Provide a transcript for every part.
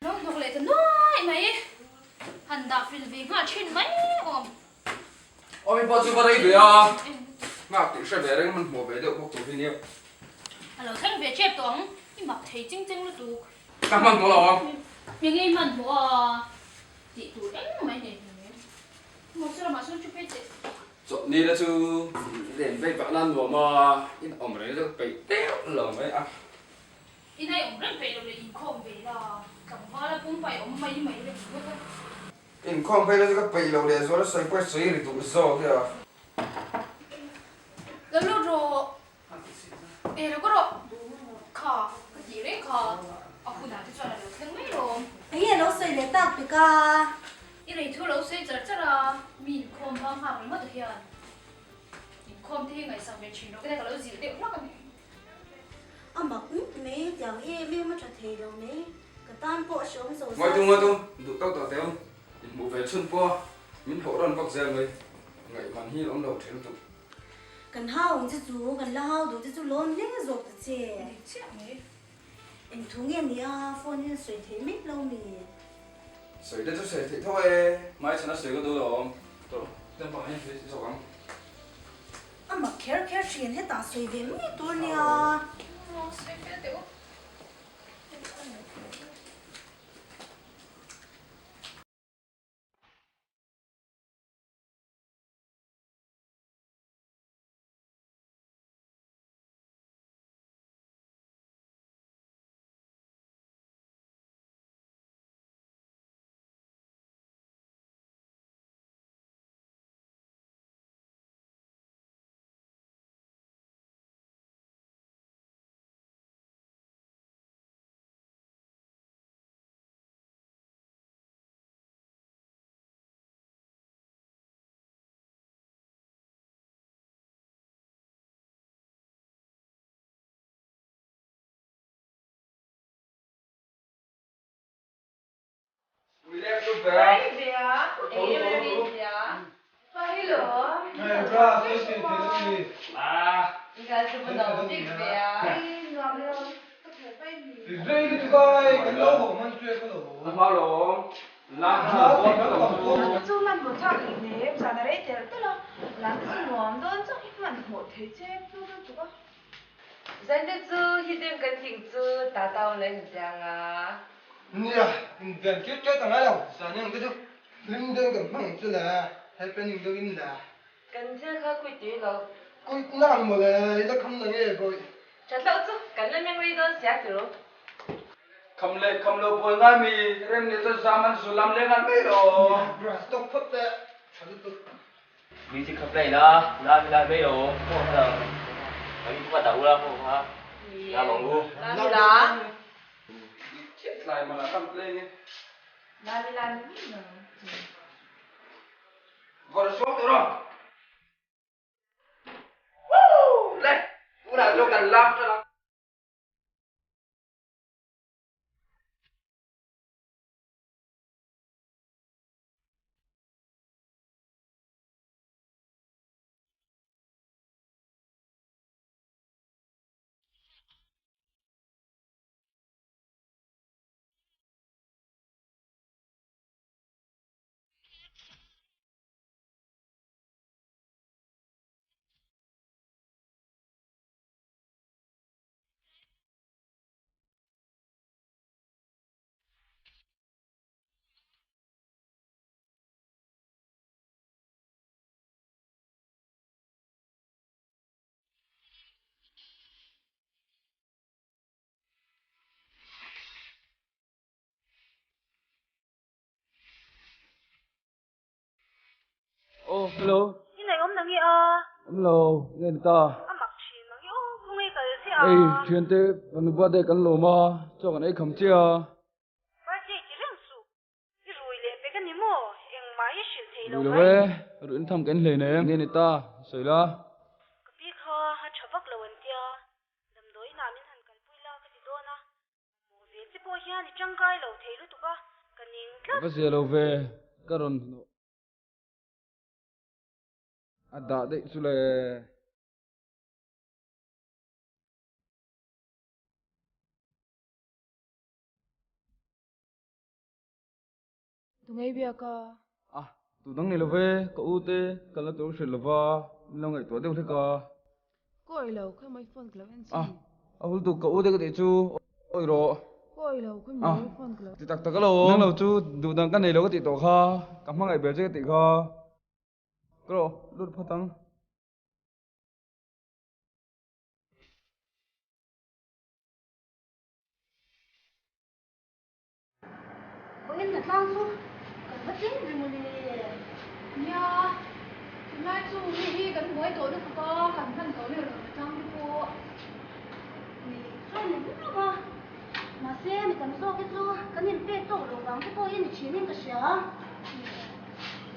Lo hnawk leh ta nuai mai. Han dah fil ve nghal thin mai awm. Aw mi pawh chu va rei ve a, nghak tih hre ve reng hman hmuh ve deuh bawk tur hi nia. A lo thleng ve tep tawh ang, i mak thei ching cheng lutuk. Ka hman hmuh lo ang. Nge nge i hman hmuh a, tih tur engmah i nei hmel. Maw chu ramah sawn thu phei teh. Chawlhni te chu len vei vah nan nuam a, in awm reng chu peih deuh lo mai a. I nai awm reng peih lo leh inkhawm ve la, tlangval a pumpai awm mai mai reng bawk a. Inkhawm phei la chu ka peih lo leh zual a sawi pawh sawi ri duh zawk hi a. Lo lut rawh, e lo ka rawh, kha ka tih reng kha a hunah te chuan a lo thleng mai lawm. Enge lo sawi leh tak pek a? I rei thu lo sawi char char a, mi inkhawm vang nghak ringawt hian inkhawm te hi ngaihsak ve thin rawh ka tia ka lo zilh deuh hlak a ni. A mak ngawt mai, tiang em em a tha thei lo mai, ka tan pawh a hreawm zo zai. Ngawitu ngawitu, duh tawk tawh teu, in hmuh ve chhun pawh min hawh rawn vak zel mai, ngaihman hi awm lo thin lutuk. Kan hau ang che chu, kan la hau duh che chu lawn hle zawk ta che. Dik chiah mai. Eng thu nge ni a, phone hian sawi theih mek lo mi? Sawi te chu sawi theih tho e, hmaichhan a sawi ka duh lo awm tawh, tlem pang hian sawi zawk ang. A mak kher kher thin, hetah sawi ve mai tur nia. Sawi fel teh u. Nia, inven kir ṭet a ngai lo, zan eng te chu hlim deuhin kan hmang ang chu le, happening deuhin le. Kan thil kha kuih tui lo. Kuih nang maw le, i la kham na nge bawih. Ṭhat loh chu, kan la meng rei dawn sia ti rawh. Kham leh kham lo buai ngai mi, rem nih chuan zam an zu lam leh ngal mai lo. Nia, brush tawk phawt teh, ṭha lutuk. Music kha play la, la mi lai mai lo, pawh kha la, mi pawh kha dah ula pawh kha la mang u. La mi la. Chiah tlai mala kan play nge. La mi la ni mi lo. Vawr suang tur aw. Woo! Le, tunah chuan kan lam ṭan ang. Aw, hello. I nei awm nang i a? Awm lo, nge ni ta? A mak thin mang i aw, khawnge kal chiah a? Ei, thiante, kan birthday kan lawm a, chaw kan ei kham chiah a. Birthday ti reng suh. I rui leh pek a ni maw? Engmah hi hrilh thei lo Rui lo mai. e, ruih in tham kan hlei nei nge ni ta, sawi la. Ka pi kha a tha vak lo an tia, damdawi inah min han kalpui la ka ti dawn a, maw ve che pawh hian i tangkai lo thei lutuk a, ka ning tlat. A va zia lo ve, ka rawn hnawh a dah daih chu le. Tunge biak a? A, tu dang ni lo ve, ka u te ka la tur hrilh lo va, min lo ngaihtuah deuh hlek a. Ka awih lo, khawi maw i phone ka lo en A, a hul tuk ka u te ka tih chu awih rawh. Ka awih lo, khawi maw i phone ka lo. Ti tak tak alo, nang lo chu duh dang ka nei lo ka tih tawh kha, ka hmangaih ber che ka tih kha. Ka rawh, lut phawt ang. Vawiin na tlang chu kan va tlem ve mawle. Nia, tunlai chu mi hi kan buai tawh lutuk a, kan hman tawh meuh lo na tlang te pawh. Ni chuan ni miau a, mahse mi tam zawk hi chu kan inpek tawk loh vang te pawh hi ni thin in ka hria.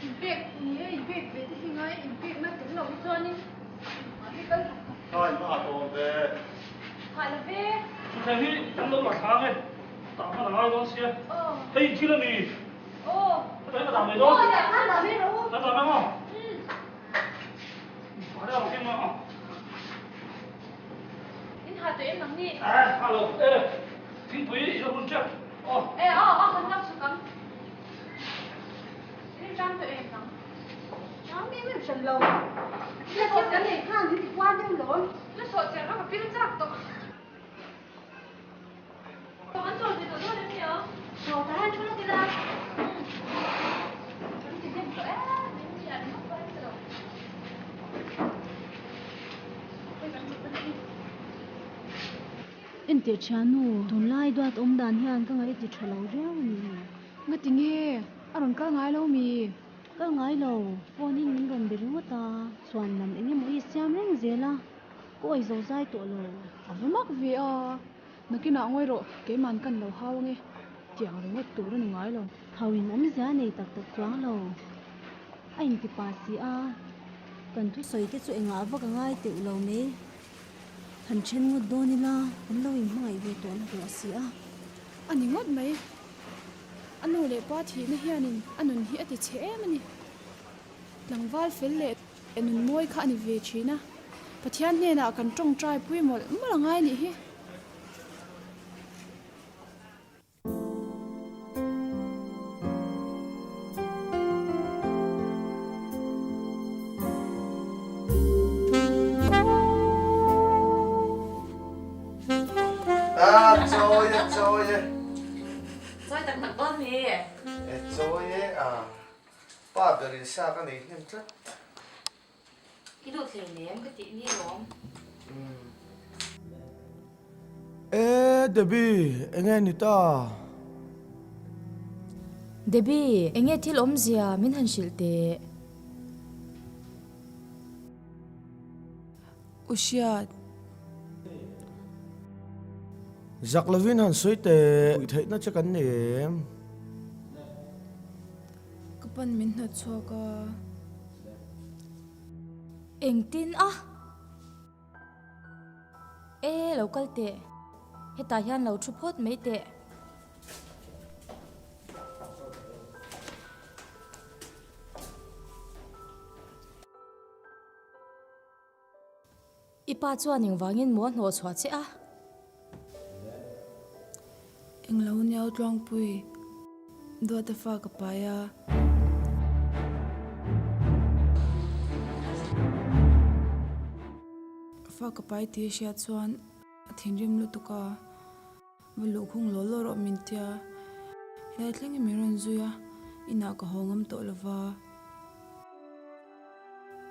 Inpek ni e, inpek ve te hi ngai, inpekna tel loh hi chuanin mahni kal tak tak. Kha in hma tawm ve. Hah la ve. Chuthleng hi kan lo la thlang e, tah hman a ngai dawn sia. Hei thil a ni. Heta hi ka dah mai dawn. Ka dah mai rawh u. Ka dah mai maw? Fah deuh ang kim a. In ha tawh em nang ni? Eh, ha lo. Eh, thingpui i la hun tep. Aw. Eh, aw, aw, kan lak chhuk ang. In ram tawh em nang? Ram em em hran lo. Thil kan nei khan min ti kual deuh lawm. La sawh chiah kha ka pil chak tawh. An chawl ve tawh dawn em ni ang? Chaw tah hian thu lawk ila. Kan ti hnem tawh em min lian vak pawh em ti lo. Entir thiannu, tunlai duat awm dan hian ka ngaih ti tha lo riau a ni. Ngati nge? A rawn kal ngai lo mi? Kal ngai lo, phone in min rawn be ringawt a, chuan lam eng emaw i siam reng zel a, ka awi zo zai tawh lo. A va mak ve a, nakinah ngawi rawh, keiman kan lo hau ange, tiang ringawt tur a ni ngai lo. Thau in awmzia nei tak tak chuang lo, a inti pa si a, kan thusawi te chu engah vak a ngai teuh lo mai. Han then ngawt dawn ila, kan lo inhmangaih ve tawh na hlawh si a. A ni ngawt mai. A nu leh pa thihna hianin a nun hi a ti chhe em a ni. Tlangval fel leh nun mawi kha a ni ve thin a, Pathian hnenah kan tawngtai pui mawlh mawlh a ngai nih hi. A chawi e chawi e. Chawi tak tak dawn ni. E chawi e a pa ber in sa ka nei hnem tlat. I duh thlei lem ka tih ni lawm. E Debbie enge ni ta? Debbie enge thil awmzia min han hrilh teh. U hriat. Zak lovin han sawi teh. Puih theihna che kan nei em? Ka pan min hnawt chhuak a. Engtin a? E lo kal teh. Hetah hian lo thu phawt mai teh. I pa chuan engvangin maw a hnawh chhuah che a? Englo niau Tluangpui, duata fa ka pai a. Fa ka pai tih a hriat chuan a thinrim lutuk a, va luhkhung law law rawh min tia. Helai thlengin min rawn zui a, inah ka haw ngam tawh lova.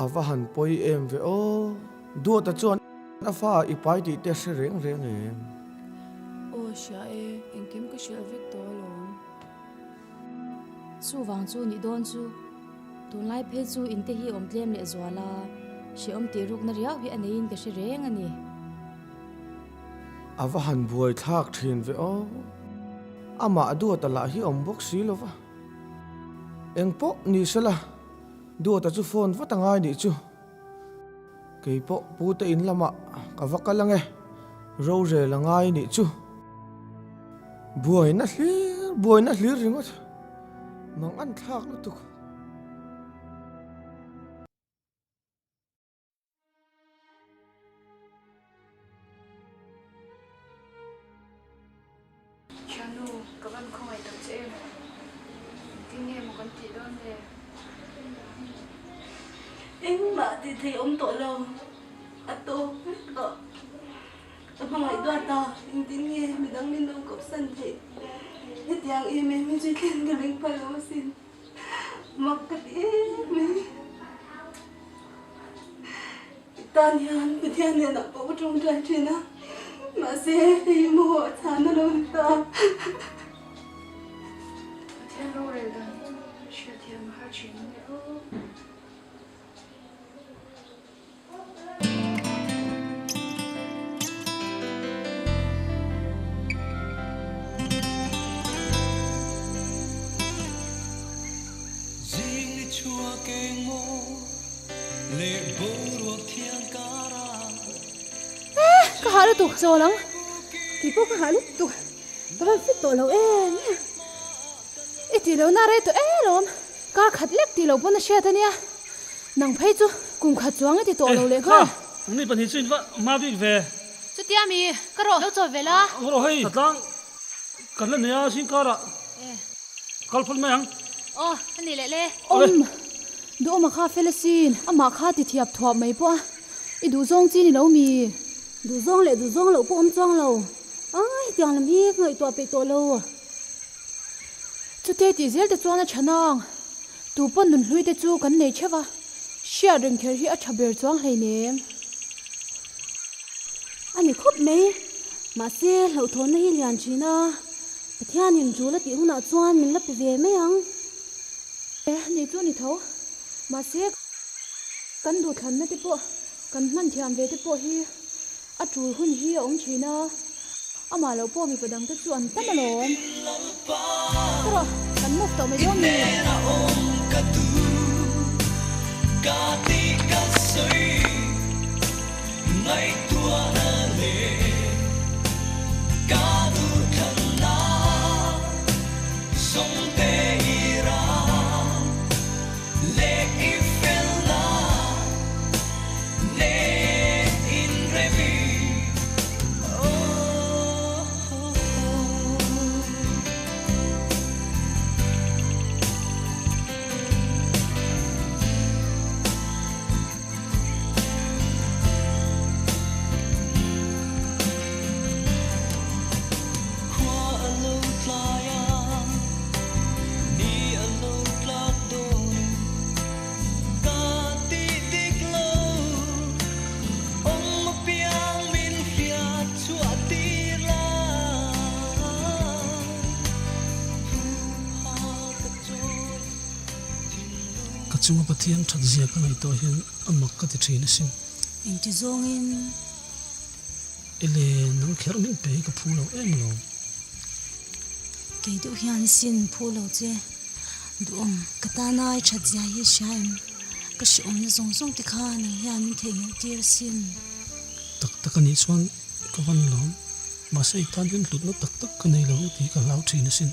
A va han pawi em ve aw. Duata chuan a fa i pai tih te hre reng reng em? Aw hria e, engkim ka hrilh vek tawh alawm. Chuvang chu nih dawn chu, tunlai phei chu inte hi awm tlem leh zual a, hrehawm tih rukna riau hi a neiin ka hre reng a ni. A va han buai thlak thin ve aw. Amah Duata lah hi awm bawk si lova. Eng pawh ni sela, Duata chu phone vat a ngai nih chu. Kei pawh pute in lamah ka va kal ange, rorel a ngai nih chu. Buaina hlir, buaina hlir ringawt, mang an thlak lutuk. Thiannu, ka van khawngaih tak che em? Engtin nge? Engmah tih theih awm tawh lo. A tawp vek tawh. Ka hmangaih duat a, engtin nge midang min lo kawpsan theih? Hetiang em em hi chu thlen ka ring phal lo asin. Mak ka ti em mai. I tan hian Pathian hnenah pawh ka tawngtai thin a, mahse hei maw a chhan a lo ni ta. Pathian rorel dan hi chu hriatthiam a har thin ang e aw. Ka hah lutuk chawl ang. Kei pawh ka hah lutuk. Ka van fit tawh lo em em. I tih lohna rei tawh e lawm. Kar khat lek tih loh pawn a hriat a nia. Nang phei chu kum khat chuang i ti tawh lo leh nghal. Kha, ni pahnih chu in va hma bik ve. Chutia mi, ka rawh lo chaw ve la. Ka rawh hei, tlang kan la nei a zing karah kal phawt mai ang. Aw, a ni leh le. Awm, duhawma kha fel asin, amah kha ti thiap thuap mai pawh a, i duhzawng chi ni lo mi. Duhzawng leh duhzawng loh pawh awm chuang lo. Ai, tiang lam hi ka ngaihtuah peih tawh lo. Chute tih zel te chuan a tha nang. Tu pawn nunhlui te chu kan nei theuh a, hriat reng kher hi a tha ber chuang hleinem. A ni khawp mai. Mahse, hlauhthawnna hi lian thin a, Pathianin tul a tih hunah chuan min la pe ve mai ang. E, ni chu ni tho. Mahse, kan duhthlanna te pawh kan hman thiam ve te pawh hi A tul hun hi a awm thin a, amah loh pawh mipa dangte chu an tam alawm. Ka rawh, kan move tawh mai dawn mi? Ka chunga Pathian that zia ka ngaihtuah hian a mak ka ti thin asin. Engti zawngin? Ele, nang kher min pe hi ka phu lo em lo. Kei deuh hian sin phu lo che. Duhawm, ka tana i that zia hi hria em? Ka hrehawmna zawng zawng te kha nang hian min theihnghilh tir asin. Tak tak a nih chuan ka van lawm. Mahse i tan hian hlutna tak tak ka nei lo ang tih ka hlau thin asin.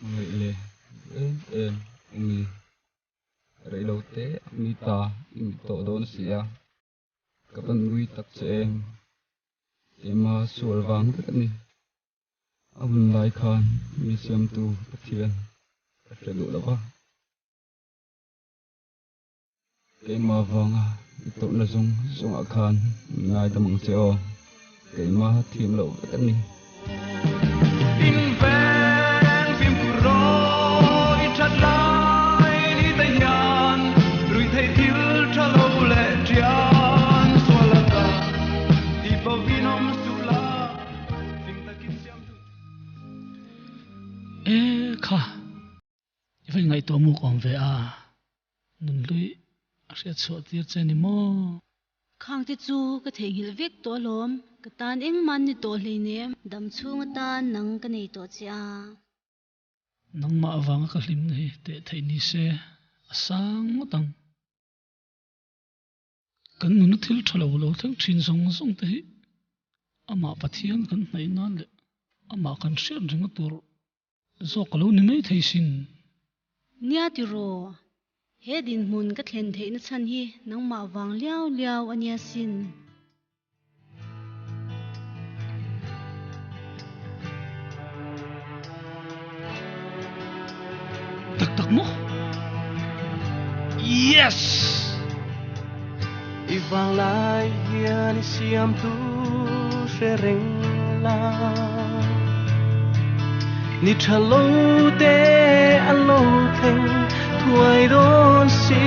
Ngaih leh em em umi rei lo te mi ta i ni tawh dawn si a, ka van ngui tak che em, keima sual vang vek a ni, a hun lai khan mi siamtu Pathian ka hre duh lo va. Keimah vanga i tawrhna zawng zawngah khan min ngaidam ang che aw, keimah thiam loh vek a ni. E kha, i va ingaihtuah muk awm ve a, nunhlui a hriat chhuah tir che ni maw? Khang te chu ka theihnghilh vek tawh alawm, ka tan engmah an ni tawh hleinem. Dam chhung atan nang ka nei tawh che a. Nangmah avanga ka hlimna hi teh theih ni se a sang ngawt ang. Kan nuna thil tha lo lo thleng thin zawng zawng te hi amah Pathian kan hnaih nan leh amah kan hriat ringa tur zawk a lo ni mai thei sin. Nia tiraw, he dinhmun ka thlen theihna chhan hi nangmah vang liau liau a nia sin. Tak tak maw? Yes! I vanglai hian i siam tu hre reng la Ni tha lo te an lo thleng thuai dawn si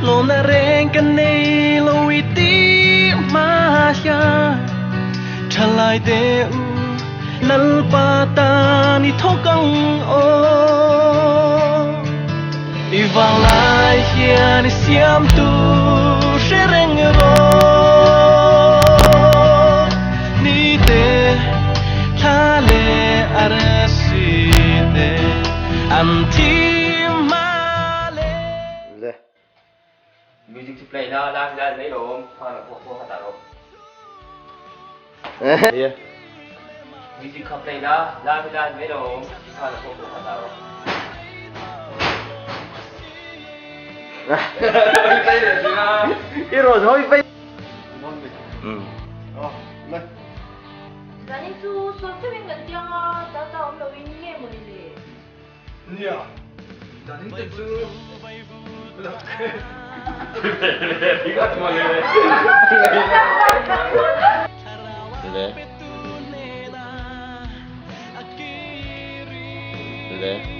Lawmna reng ka nei lo i ti hma hian Thalai te u Lalpa tan i thawk ang aw I vanglai hian i siam tu hre reng rawh Ni te thla leh arsi te an thi hma le Le. Music chu play la la la mai lawm phone ah pawh pawh kha dah rawh. Music kha play la la la mai lawm phone ah pawh pawh kha dah rawh. I rawn hawi phei. Zanin chu sawi chauhin kan tiang a, tata awm loin nge mawni le? Nia, zanin te chu Le. Le.